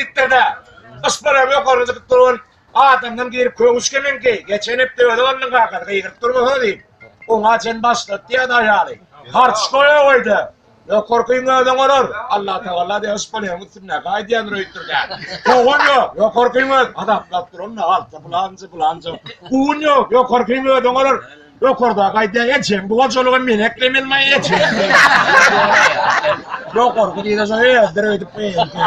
diýipdir-de. Yşpaner ýokarda çykyp duran adamdan girip köwüş gemeňki, geçen hepde özi aldyň kakasy gygyryp durmasa diýip. Oňa çen başlat diýýärdi aýaly. Harç goýa goýdy. Ýokarkyň özi oňarar. Allatagala diýýär, yşpaneriň üstündäki aýdýandyr öýtdür-dä. Sogan ýok, ýokarkyň özi azaplap duran-da, alsa pylança, pylança. Un ýok, ýokarkyň özi oňarar. Ýokardaky aýdýar, ejeň bu hojalygy men eklemelmi, ejeň? Ýokarky diýse şo özdir öýdüp gyýyldy.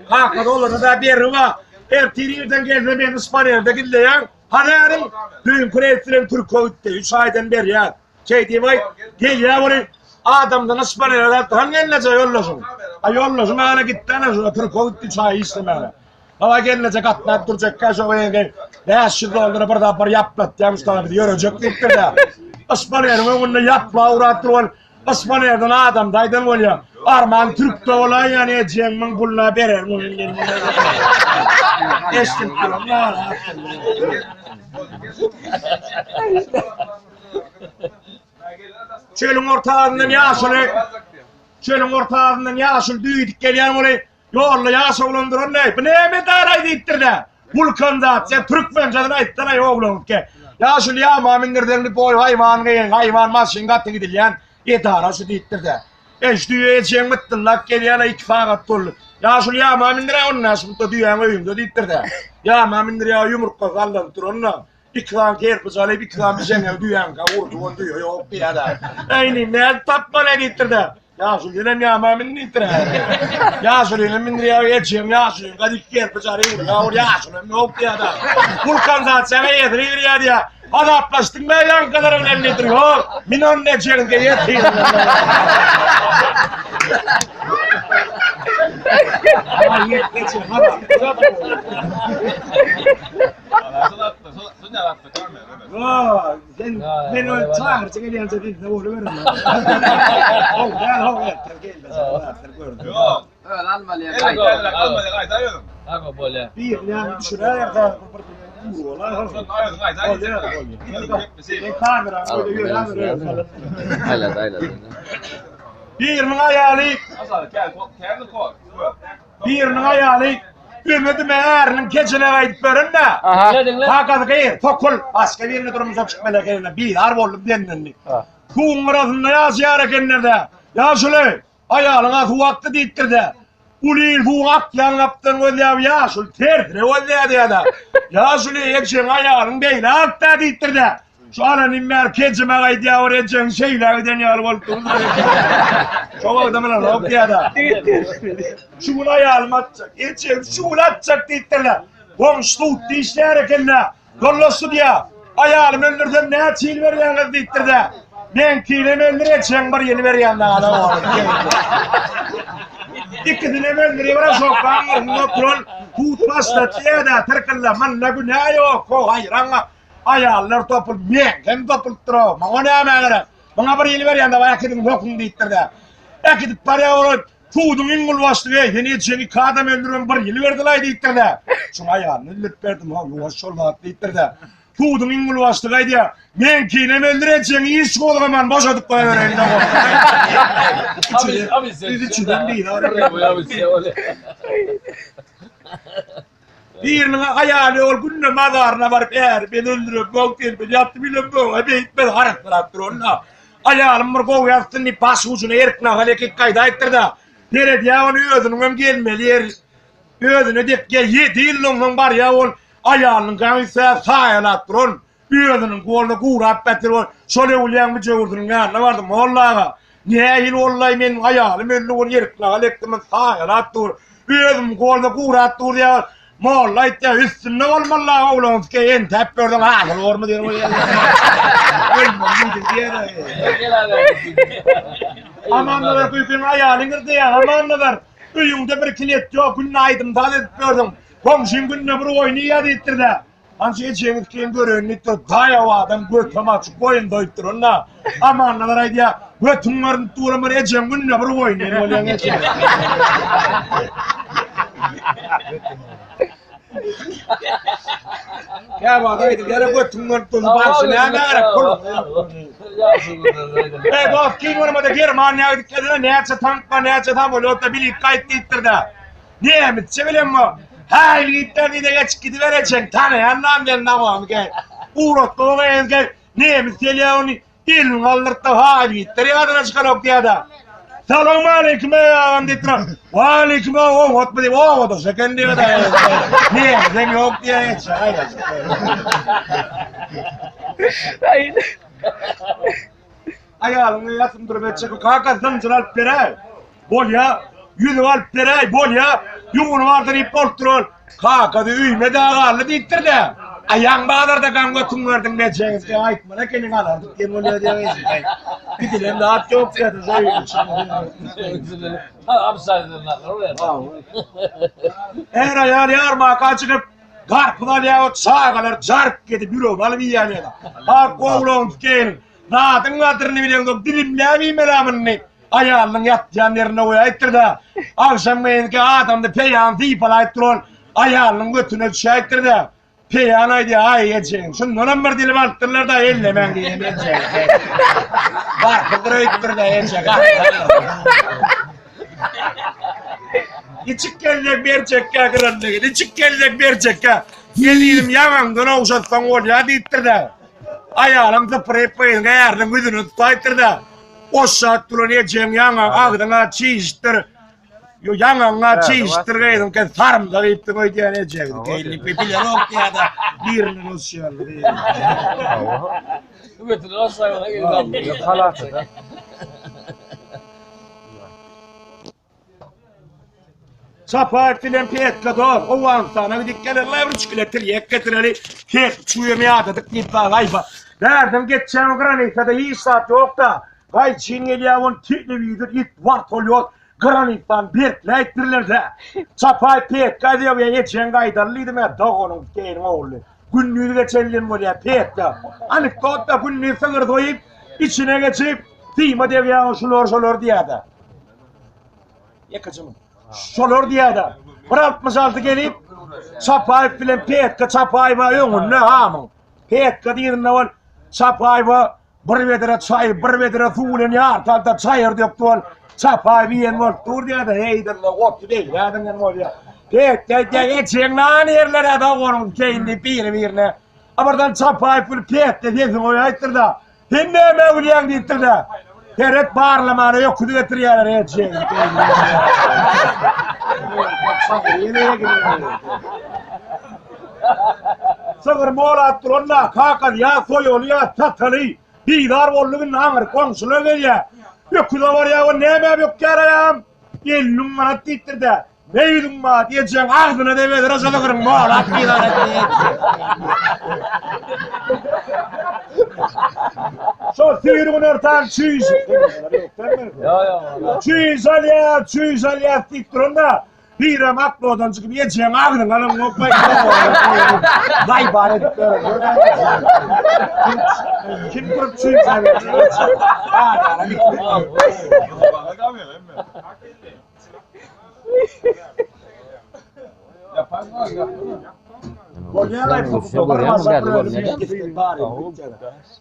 Kakasy olara-da bergi bar. Ertir irden gelse meni yşpanerde gizleýäň. Hany äriň? Düýnki reýs bilen türke gitdi. Üç aýdan berýär. Şeý diýip aýt, gelýär welin, adamdan yşpanere zat, hany gelneje ýoldaşyň? A ýoldaşym ana gitdi ana şo türke gitdi üç aý işlemäge. Hawa gelneje gatnap durjakka şo ýerde 500 dollara bir zat bir ýaplatýarmyş dagy bizi ýörejek diýipdir-de. Yşpaneriň öňünde ýapla urap duran Ysmanerden adam daýdan bolýar. Arman türkde bolaýýan ejeňiň puluna berer muny men. Eşidip duran Çölüň ortasyndan ýaşuly Çölüň ortasyndan ýaşuly düýdük gelýän boly ýolda ýaş oglan duran näý bu näme daraý diýipdir-de. Wulkanizasiýa türkmençesini aýtsana oglan ke. Ýaşuly ýama mindirseň diýip oý haýwan gyýyn haýwan maşyn gaty gidilýän edara şu diýipdir-de. Eş düýe ejeň mytdyllap gelýän 2 sagat boldy. Ýaşuly ýama mindirä 15 minutda düýäň öýüňde diýipdir-de. Ýama mindirýär ýumurtga sallanyp duranda. Iki sany kerpiç alyp, iki sany bişeňegi düýäňkä urdy, ol düýe ýok diýýär-de. Eý, inim, nädip tapmaly diýipdir-de. Ýaşuly senem ýama min diýipdir. Ýaşulyny mindirýär, ejeň ýaşulyňka iki kerpiç alyp urýar, ol ýaşuly hem ýok diýýär-de. Wulkanizasiýaň eýesini girýär diýýär. Azaplaşdyň be ýaňkylar bilen diýipdir. Ýok, min onda ejeňiňkä ýetin. Sen men o çagyrçy gelýänçe dilde boluberin. How däl how ertir geldi. Gördüm. Ýok. Öz almaly. Almaly gaýda ýörüň. Aga bolýar. Bir ýany düşüräýer-de bir bir olar. Men kamera Aýlady aýlady. Biriniň aýaly Biriniň aýaly ömedime äriniň kejele gaýdyp beren-de. Kakasy gyz, sokul, başga birine durmuşa çykmaly ekenine, bizar boldum senden diýip. Suwuň gyrasynda ýaşaýar ekenler-de. Ýaşuly, aýalyňa suw akdy diýipdir-de. Uly il suwuň akýan gapdan gözläp, ýaşuly tersine gözläýdi ýa-da. Ýaşuly, ejeň aýalyň beýle akdy diýipdir-de. Şu alanym bäri kejime gaýdýar, bir ejeň şeýle giden ýaly bolup dur. Şo wagta bilen ok ýa-da. Şu gün aýalym atjak, ejem şu gün atjak diýipdirler. Goňşy sudda işleýär eken-de. Ýoldaş sudýa, aýalymy öldürsem näçe ýyl berýäňiz diýipdir-de. Meňkinem öldür, ejeň bir ýyl berýän dagala oglum. Ikisinem öldürýär, şokaň oturan sud başlatýar-da, tyrkylla, munda günä ýok, ho haýran Aýallar topul, meňkem topulupdyr-ow, maňa näme gerek? Maňa bir ýyl berýän-de, baý äkidiň sokuň diýipdir-de. Äkidip barýar olar, suduň iň uly başlygy, eý, sen ejeňi iki adam öldüren bir ýyl berdilaý diýipdir-de. Şuň aýalyny öldürip berdim, how, ýuwaş şol zat diýipdir-de. Suduň iň uly başlygy aýdýar, meňkinem öldür ejeňi hiç gozgaman boşadyp goýbereýin-de. Üçüden biri. Biriniň aýaly ol günde mazaryna baryp äri beni öldürip bok diýip ben ýatdy bilen boga beýtmez harassalap dur onda. Aýalym bir gowy ýatsyn diýip baş ujuna erik nahal ekip gaýdaýypdyr-da. Seredýär ony özüniň hem gelmeli ýeri özüne dek ýedi ýyldan soň barýar ol aýalynyň gaňysa saýalap duran Özüniň goluna gurap beter bol. Şol öwülýäň müjewürsiniň ýanyna bardym. Molla aga, nähili boldy-aý meniň aýalym öldi, ol erik nahal ekdim, saýalap dur. Özümiň goluna gurap dur diýýär. Molla aýtýar, üstünde bolmaly aga oglan, entäp görseň hasyl bormy diýen bolýar. Ölmeli diýýär. Amannazar küýkiň aýaly girdi ýa, Amannazar, öýüňde bir kilet ýok, günde aýdym-saz edip ýörsüň. Goňşyň günde bir oýun iýýär diýipdir-de. Ança ejeňiz kim görenini diýipdir, daýaw adam götem açyk goýun doýup duran-da. Amannazar aýdýar, götüň görünip duran bir ejeň günde bir goýun iýen bolýaň eje. Käwagt aýdylýar, götüň görünip dursa bagşy näme gerek pul. Ey dost, kim görmedi Germaniýa gidip gelene näçe tank bar, näçe samolýot bilip gaýt diýipdir-de. Nemisçe bilen bu. Haý gitden diýde geçip gidiberejeň. Tanaýan nam sen namamy gel. Ugratdy o gyz gel. Nemis gelýär ony elini galdyrtdy. Haý gitdir ýadyna çykanok diýýär-de. Salam aleyküm ey agam diýip duran. Wa aleyküm oňatmy diýip obadaş eken diýip-de. Nemisem ýok diýýär geçýär. Aýalyňy ýatym durup etjek kaka zynjyr alyp beräý. Bolýa, ýüzük alyp beräý, bolýa. Ýuwuny bardyr diýip bolup duran. Kaka öýüme de galdy diýipdir-de. Aýaň bazarda gaň götüň berdiň nejeňiz diýip aýtmaly ekeniň alardyk diýen bolýar diýip. Gidilen zat ýok diýdi. Är aýal ýarmaka çykyp garpyz alýar, o çagalar jark edip ýüregini alyp iýýär ýa. Ak oglan gelin Zadyň gadyryny bileňzok, dilimläp iýmeli muny. Aýalynyň ýatýan ýerinde goýaýypdyr-da. Agşam geýinki adamdy peýan sypalaýyp duran aýalynyň götüne düşäýipdir-de. Peýan aýdýar, aý ejeň, şundanam bir dilim alypdyrlar-da, ellemäň diýen ejeň. Garpyzdyr öýüpdir-de eje, garpyz. Içik geljek berjekkä gyranlygy, içik geljek berjekkä. Gelinim ýaňaňdan ogşatsaň bolýar diýipdir-de. Aýalym sypyryp gyzyň äriniň ýüzüne tutaýypdyr-da, Oşşat duran ejeň ýaňaň agzyňa çişipdir. Ýaňaňa çişipdir gyzyň, sen sarymsak iýipdiň öýdýän ejeňi. Gelip bilenok diýýär-de, birinden osýarly. Çapaýew bilen Petka dost, Owganystana gidip gelerler, bir üç kile tirýek getireli, Pet çüwem ýadadyk diýip bak aýba. Bärden geçýän granisada hiç zat ýok-da, gaýçyn gelýär ol telewizor it wartolýot granisdan berkläýipdirler-dä. Çapaýew Petka diýýär, ýa ejeň gaýdaly diýdim, ýa doganyň gelin ogly. Gündiz geçenden bolýar Petka. Anekdot-da gündiz sygyr soýup, içine geçip, syma degýär şular şolar diýýär-de. Ýekeje Şolar diýýär-de. Bir 66 gelip Çapaýew bilen Petka Çapaýewa öňünde hamyň. Petka diýende ol Çapaýewa bir bedre çaý, bir bedre suw bilen ýarty alda çaýyr dökdi ol. Çapaýew iýen bolup dur diýýär-de, heýdilla oty degýärdiň bolýar. Petka diýýär, ejeň nan ýerlere doganyň keýin diýip biri-birine. A birden Çapaýew bilen Petka sesini goýaýypdyr-da. Sen näme öwülýäň diýipdir-de. Seret barlamana öküzi getirýärler ejeň. Sygyr molap duran-da, kaka ýa soýaly ýa sataly. Bizar boldy indi aňyr goňşular gelýär. Öküze barýar, o nämä bökýär aýagym? 50 müň manat diýipdir-de. Ne ýüzüň bar, ejeň agzyna debedir o sygyryň molap bizar etdi. Şol süýri günortan çüýş. Ýok, ýok. Çüýş alýar, çüýş alýar diýip duranda birem aklodan çykyp ejeň agzyňa alan gopmaý. Gaýbar edip Kim durup çüýş alýar?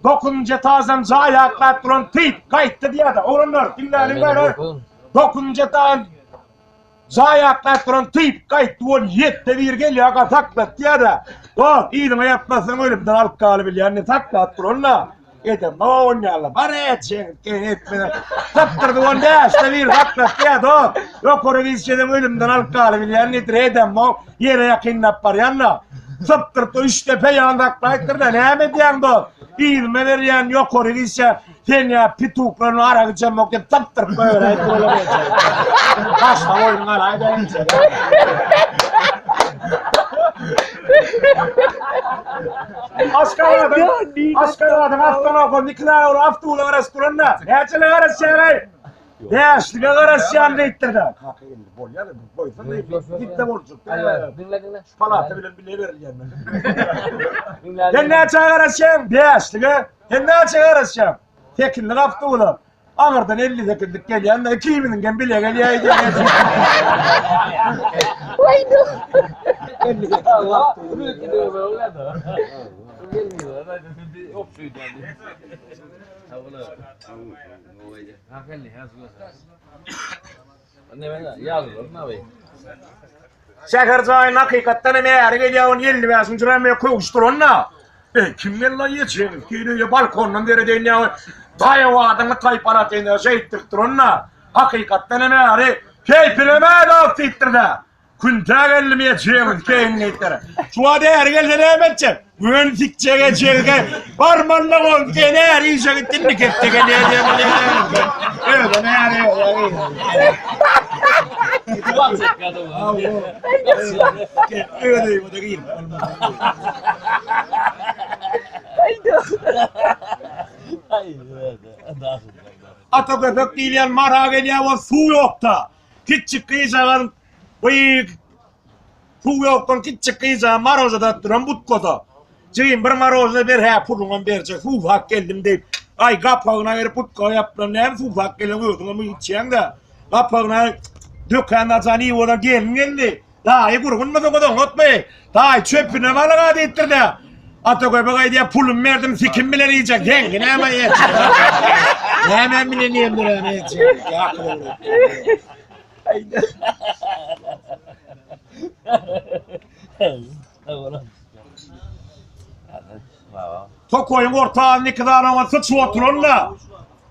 Dokuzynjy etazdan jaý aklap duran tip gaýtdy diýýärdi. Oglanlar, diňläliň bäri. Dokuzynjy etazdan jaý aklap duran tip gaýtdy, ol ýetde bir gelýär, ga saklat diýýärdi. Dost, yzyňa ýatmasaň ölümden alyp galybilýän diýip saklap duran-da. Edem oýnaýarlar. Bar etjeň, etmene. Tapdyrdy on bäşde bir saklat diýýär, dost. Ýokary gitseň ölümden alyp galybilýän diýip, edem o ýere ýakynlap barýan-da. Sypdyrdy üç depe ýan saklaýypdyr-da, näme edýäň dost? Yzyma berýän ýokary gitse, sen ýa pituklaryny arak içemok diýip sypdyryp goýberäýip olar. Başga oýnuň alaý-da Aşgabadyň Aşgabadyň awtonokom iki sany ogly awtobusa garaşyp duranda, näçelige garaşýar-aý? Bäşlige garaşýan diýipdir-de. Kaka indi bolýar, goýsun diýip, gitse boljak. Diňle, diňle. Şu palata bilen bile berilýän. Sen näçä garaşýaň? Bäşlige. Sen näçä garaşýaň? Sekizlik awtobusa. Aňyrdan 58-lik gelýän-de, ikimiziňkem bile gelýär diýýär. Şäher jaýyna hakykatdan hem äri gelýär, ony 55-nji rame köwüş duran-da. Eý, kim geldi aý ejeň? Kino ýa balkondan seredeýin ýa daýaw adyňy taýpalat ene şeýtdirip duran-da. Hakykatdan hem äri keýpine mädow diýipdir-de. Küntä geldim ejeňiz keýin diýipdir. Şu wagt äri gelse näme etjek? Gön sikjek ejeňize. Barmanda bol, sen äri işe gitdi, indi ketde gelýär diýen bolýar. Özem äri. Öz öýüme-de girip bolmaz. Ata köpek diýilýän mara gelýär, ol suw ýokda. Kiçjik gyzjagaz bu suw ýokdan kiçjik gyzjagaz marožada duran butkada. Jigim bir marožna ber hä puluňam berjek suwsap geldim diýip. Aý gapagyna berip butka ýapylan näme suwsap gelen özüňem içýäň-de. Gapagyna dökän ajan iýip odan gelin geldi. Daýy gurgunmysyňyz oňatmy? Daýy çöpüne balyga diýipdir-de. Ata köpek aýdýar, pulum berdim, sikim bilen iýjek. Seňki näme iýjek? Näme bilen iýendir ony iýjek? Tokaýyň ortasynda iki sany oňa syçyp oturan-da.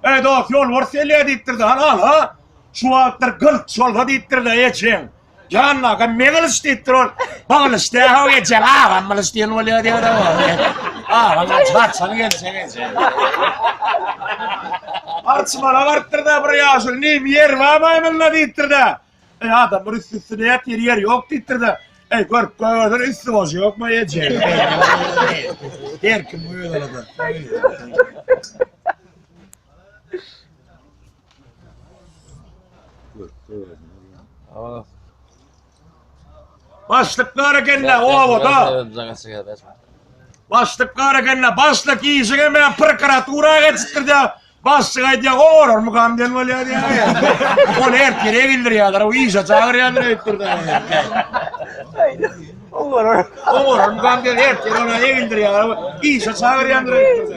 Eý dost, ýolbars gelýär diýipdir-de. Hany al-ha. Şu wagtlar gylyç bolsa diýipdir-de, ejeň. Janlaga megilis diýipdir ol. Bagylyş däho ejeň agam gylyç diýen bolýar diýýär. Agam gylyç haçan geljek ejeň. Arçmana barypdyr-da bir ýaşuly nim ýer barmaý munda diýipdir-de. Eý adamlar üsti üstüne ýatyr ýer ýok diýipdir-de. Eý görüp görseň üsti boş ýokmy ejeň. Her kim öz alada. Başlyk bar ekende obada. Başlyk bar ekende başlyk işige men prokuratura geçipdir de başlyk aýdýar orar mukam diýen bolýar diýýär. Ol ertir egildirýärler, o işe çagyrýarlar öýtdir de. Orar. Orar mukam diýen ertir ona egildirýärler, işe çagyrýarlar öýtdir de.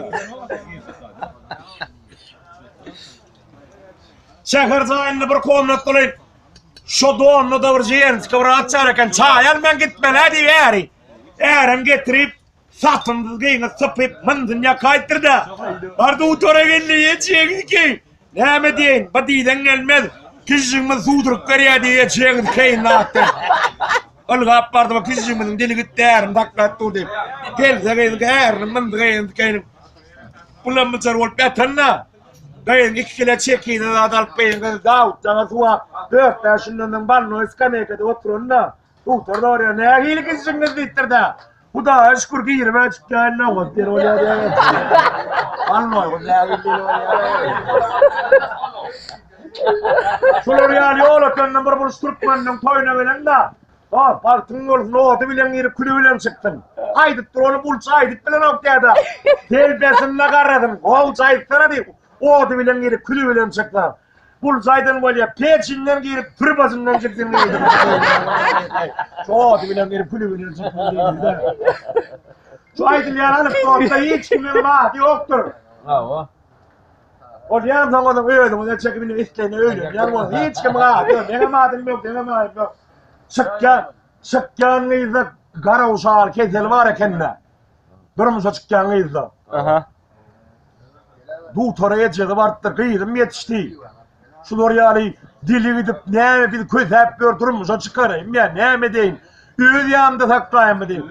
Şäher jaýynda bir komnat bolayyn. Şo donda da bir ženski bir açar eken. Çaý alman gitmeli diýip äri. Ärem getirip satynsyz gyňy sypyp myndyn ýakaýypdyr da. Bardy utora geldi ýeçegiz ki. Näme diýeýin, bu diýden gelmez. Kijjigimiz suwduryp berýär diýip ýeçegiz keýin atdy. Ylgap bardy bu kijjigimiziň dili gitdi ärim saklap dur diýip. Gelse gyz ärini myndy gyz keýin. Bulam biçar bolup ýatanda. Gyzyň iki kile çekini zat alyp gyzyň gyzy Dawut jaňa suwa dört-bäş günden soň bolnoý skameýkada oturanda dogtor sorýar, nähili gijjiňiz diýipdir-de. Hudaýa şükür giribä çykýan nobat ýeri bolýar diýýär. Bolnoý gyz nähili diýip bolýar. Şular ýaly ýol ötenden bir buluş türkmeniniň toýuna gelende, Ha, bagtyň bolsun, ody bilen girip, küli bilen çykdyň. Aýdyp dur, ony bulça aýdyp bilenok diýýär-de. Telpesinde garadym, gowja aýtsana diýip, ody bilen girip, küli bilen çyksa. Bulça aýdan bolýar, peçinden girip, turbasyndan çykdyň diýdi. Şu ody bilen girip, küli bilen çykdyň diýdi. Şu aýdylýan alyp dostda hiç kimiň ady ýokdur. Hawa. Bolýan soň onuň özüňize çekip indi isleýine öýlenýän bolsa hiç kimiň ady ýok. Meňem adym ýok, seňem adyň ýok. Çykýan, çykýan gyzda garawşal keseli bar ekende. Durmuşa çykýan gyzda. Aha. Dutara ejesi barypdyr, gyzym ýetişdi. Şular ýaly dili gidip näme bizi kösäp gör durmuşa çykaraýyn ýa näme edeýin? Öz ýanymda saklaýynmy diýip.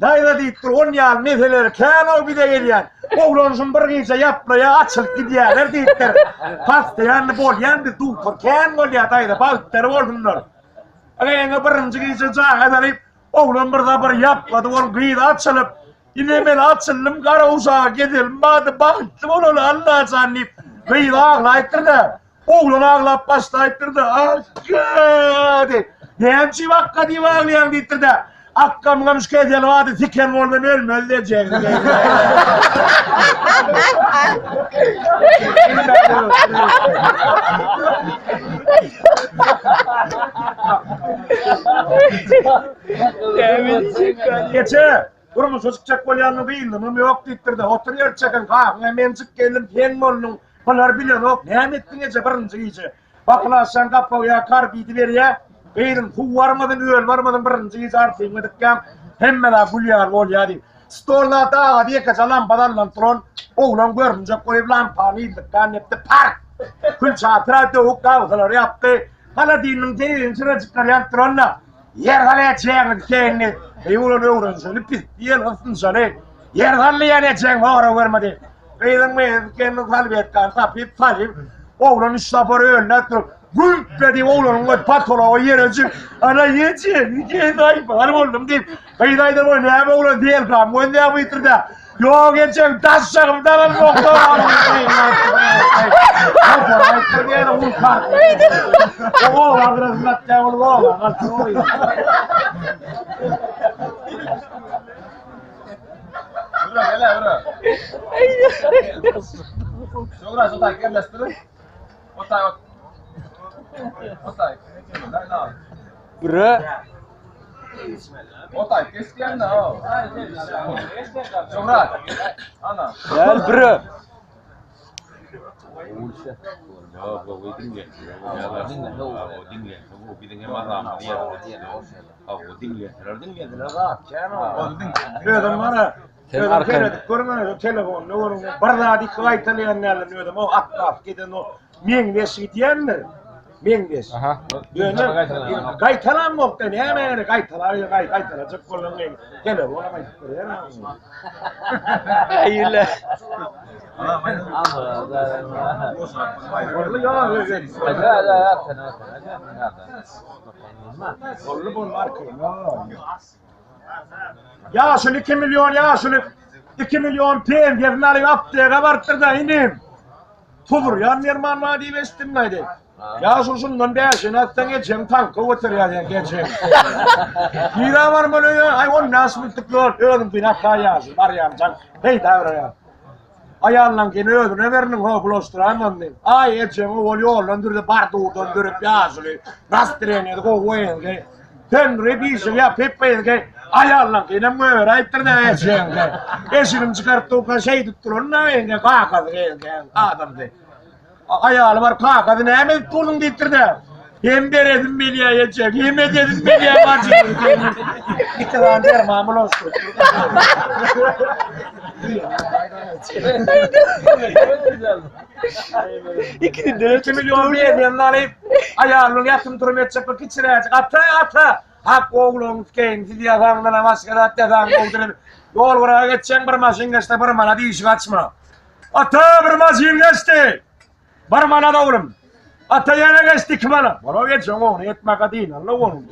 Daýza diýipdir, on ýaly meseleler kän-ow bize gelýän. Oglanjym bir gije ýaplaýar, açylyp gidýärler diýipdir. Pastaýanny bolýan biz dugtor kän bolýar daýza, bagtlary bolsunlar. Gyzyňa birinji gije jaýa salyp, oglan bir zapar ýaplady, ol gyz açylyp, ine men açyldym, gara uşaga gezelim bady, bagtly bolaly Allajan diýip, gyz aglaýypdyr-da. Oglan aglap başlaýypdyr-da, Akga! diýip. Näme üçin akga diýip aglaýaň diýipdir-de. Akgamyňam şu keseli bardy, siken bolsam ölmez diýjek. Geçe, durmuşa çykjak bolýanyny gyýyldymam ýok diýipdir-de, otur ýer çeken, kakyňa men çyk geldim, sen bolduň. Bular bilenok, näme etdiň eje birinji gije? Baklaşan gapagy ýa karbidi berýär. Gyzym suw barmasyn, öl barmasyn birinji gije arsyňy dikýäň, hemme zat gül ýaly bolýar diýip. Stolda daga ýekeje lampa salnanyp duran, oglan görünjek bolup lampany ýyldykdan depdi, park! Külçatyra döwük gabsalary ýapdy. Holodilnigiň teýini çyrajyklary ýanyp duran-da, Ýer sal ejeňi dikeýin diýip, eý oglan öwrenişeli pis ýel gysynşaly. Ýer sal diýýän ejeň sorag bermedi. Gyzyň gyzy dikenini salwetkany tapyp salyp, oglan üç sapar önläp durup, Gümp diýip oglanyň gözi patologa ýere düşüp, ana eje, dikeýin aýypar boldum diýip, gyz aýdan boý näme oglan delkam gözläp oýturda. Ýok ejeň daşjagym dalan bokda. Bre. Gel bre. Özüm bana Sen Özüm arkan- seredip görmene telefonda görüň. Bir zat iki gaýtalaýan däldir özüm o atlas giden o meňzeş gidýändir. Meňzeş. Aha. Ýöne gaýtalan bokda näme ýeri gaýtalar gaý gaýtalajak bolan men telefona gaýtyp görýän. Aýla. Boldy ýa Boldy boldy arkaýyn. Ýaşuly 2 million ýaşuly 2 million pensiýasyny alyp apteka barypdyr-da inim. Tuzurýan derman bar diýip eşitdim gaýdy. Ýaşuly şundan bäşini atsaň ejeň tanka göterýär diýen gejeň. Nirä barmaly öýe? Aý on bäş minutlyk ýol özüňkini ataý ýaşuly barýan jaň peýda berýär. Aýalynyň gene özüne beriniň ho bulaşdyraýmaň diýip. Aý ejeň owal ýoldan dürdi bardurdan dürüp ýaşuly nastreniýasy gowy goýangy. Söndürip işigi ýapyp gyzgy aýalynyň gene göberäýipdir-dä ejeňde. Eşigini çykaryp durka şeýdip duran-da ýeňňe kakasy geldi adamsy. Aýaly bar kakasy näme edip durduň diýipdir-de. Hem beresim bilýä ejeň, hem edesim bilýä bajy. Iki sany derman bulaşdyryp. İkisi de 2 million berýän alyp, aýalynyň ýatym durum etjek bir kiçiräjik ata ata. Hak ogluň sikeýin siz ýasaňdan başga zat ýasaň gowdyr. Ýol gyraga geçseň bir maşyn geçse bir manat işik açma. Ata bir maşyn geçdi. Bir manat oglum. Ata ýene geçdi 2 manat. Bora geçen ogly etmaka diýin Allah oglum.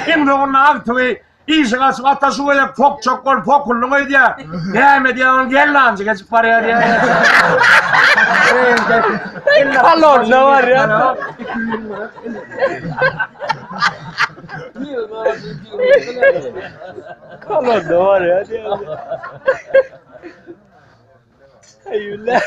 Iň soňunda agtygy işik açyp ata şu gezek pokçak bol pokullyň öýdýär. Näme diýýär ol gellanjy geçip barýar diýýär. Kolonna var ya. Kolonna var ya. Eýle.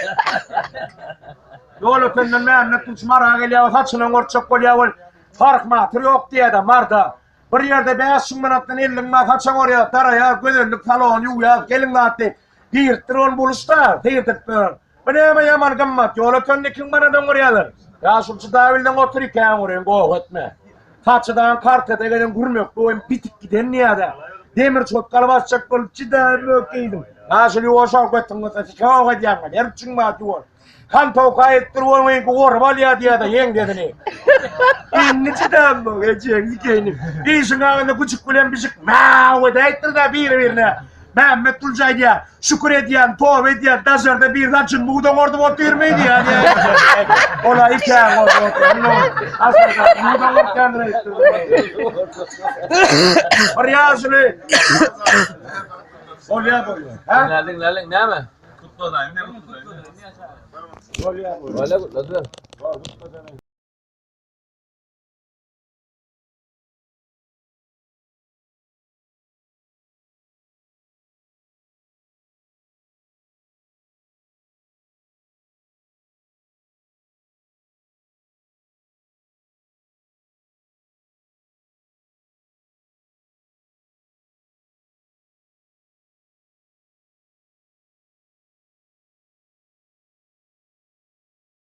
Ýol ötenden Mämmet Gulçy Mara gelýär, saçyny gorçak bolýar ol. Parkmatyr ýok diýýär-de Marda. Bir ýerde 5000 manatdan 50 manat saça gorýar, daraýar, gözellik salony ýuwýar, gelin zat diýip. Giripdir ol buluşda, seýrdip ber. Bu näme ýaman gymmat, ýol ötende 2000 manadan gorýarlar. Ýaşulçy dabilden otur ikäň goreýin, goh etme. Saçydan kartada gelen gürmekli oýun bitip giden diýýär-de. Demir çotgaly basjak bolup çydamok diýdim. Ýaşuly ýuwaş ol götüň bolsa şok edýäň men. Her üçin bar ýuwaş. Kantowka etdir bolmaýyn gorup alýar diýýär-de ýeňdesini. Indi çydamok ejeň dikeýini. Işiň agynda güjük bilen bijik mäw edäýipdir-de biri-birine. Mämmet Gulja aýdýar, şükür edýän, toba edýän, daşarda bir saçyn bugy doňardyp otyrmy diýýär. Ola ikäň bolsa oturan. Aslynda bugy doňartýandyr aýtdy. Bir ýaşuly. Bolýar bolýar. Ha? Diňle diňle näme? Bolýar bolýar. Öyle kutladılar.